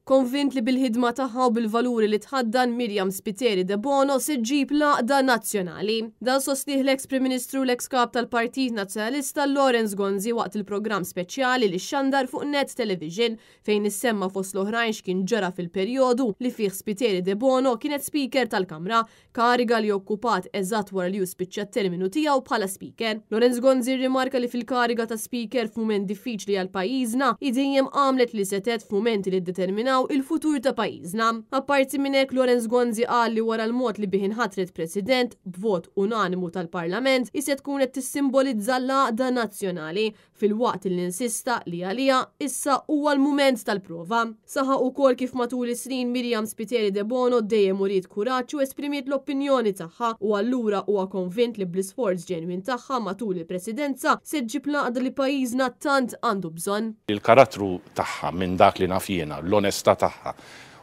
Konvint li bil-ħidma tagħha u bil-valuri li tħaddan Myriam Spiteri Debono se ġġib l-għaqda nazzjonali. Dan sostnieh l-eks Prim Ministru u l-eks Kap tal-Partit Nazzjonalista Lawrence Gonzi waqt il-programm speċjali li xxandar fuq Net Television fejn issemma fost l-oħrajn x'kien ġara fil-perjodu li fih Spiteri Debono kienet Speaker tal-Kamra kariga li okkupat eżatt wara li hu spiċċa t-terminu tiegħu bħala Speaker. Lawrence Gonzi rrimarka li fil-kariga ta' Speaker f'mument diffiċli għal pajjiżna, hi dejjem għamlet li setgħet f'mumenti li ddeterminaw il-futur ta' pajjiżna. Apparti minn hekk, Lawrence Gonzi qal li wara l-mod li bih inħatret President, b'vot unanimu tal-Parlament, hi se tkun qed tissimbolizza l-għaqda nazzjonali filwaqt li insista li għaliha issa huwa l-mument tal-prova. Saħaq ukoll kif matul is-snin Myriam Spiteri Debono dejjem uriet kuraġġ u esprimiet l-opinjoni tagħha u allura huwa konvint li bl-isforz ġenwin tagħha matul il-Presidenza se ġġib l-għaqda li pajjiżna tant għandu bżonn. Il-karattru tagħha minn dak li naf jiena, l-onestà tagħha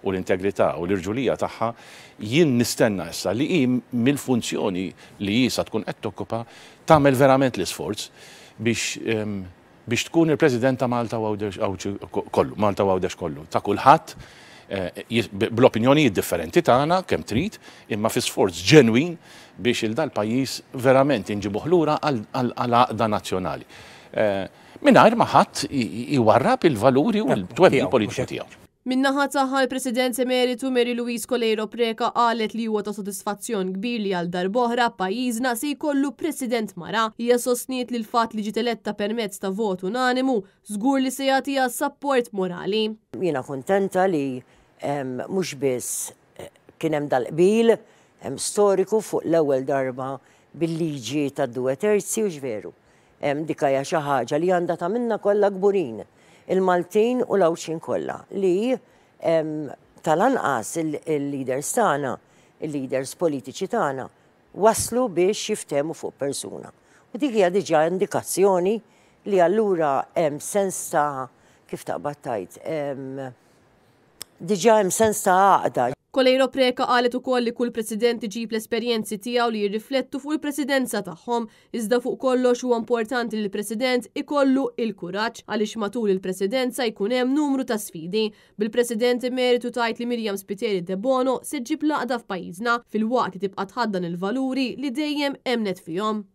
u l-integrità u l-irġulija tagħha, jien nistenna issa li hi mill-funzjoni li hi sa tkun qed tokkupa tagħmel verament l-isforz biex biex tkun il-President ta' Malta u Għawdex kollu, Malta u Għawdex kollu, ta' kulħadd bl-opinjonijiet differenti tagħna kemm trid, imma fi sforz ġenwin biex il dal-pajjiż verament inġibuh lura għal għaqda nazzjonali. Mingħajr ma ħadd iwarrab il-valuri u l-twemmin politiku tiegħu. Min-naħa tagħha l-President Emeritu Mary Louise Coleiro Preca qalet li huwa ta' sodisfazzjon kbir li għal darb'oħra pajjiżna se jkollu President mara. Hija sostniet li l-fatt li ġiet eletta permezz ta' vot unanimu żgur li se jagħtiha sapport morali. Jiena kuntenta li mhux biss kien hemm dal-qbil storiku fuq l-ewwel darba bil-liġi tad-due terzi hux veru. Dik hija xi ħaġa li għandha tagħmilna kollha kburin, il-Maltin u l-Għawdxin kollha, li tal-anqas il-leaders tagħna, il-leaders politiċi tagħna, waslu biex jiftehmu fuq persuna. U dik hija diġà indikazzjoni li allura hemm sens ta' kif taqbad tgħid, diġà hemm sens ta' għaqda. Coleiro Preca qalet ukoll li kull President iġib l-esperjenzi tiegħu li jirriflettu fuq il-Presidenza tagħhom, iżda fuq kollox huwa importanti li l-President ikollu il-kuraġġ għaliex matul il-Presidenza jkun hemm numru ta' sfidi. Bil-President Emeritu tgħid li Myriam Spiteri Debono se ġġib l-għaqda f'pajjiżna filwaqt li tibqa' tħaddan il-valuri li dejjem emmnet fihom.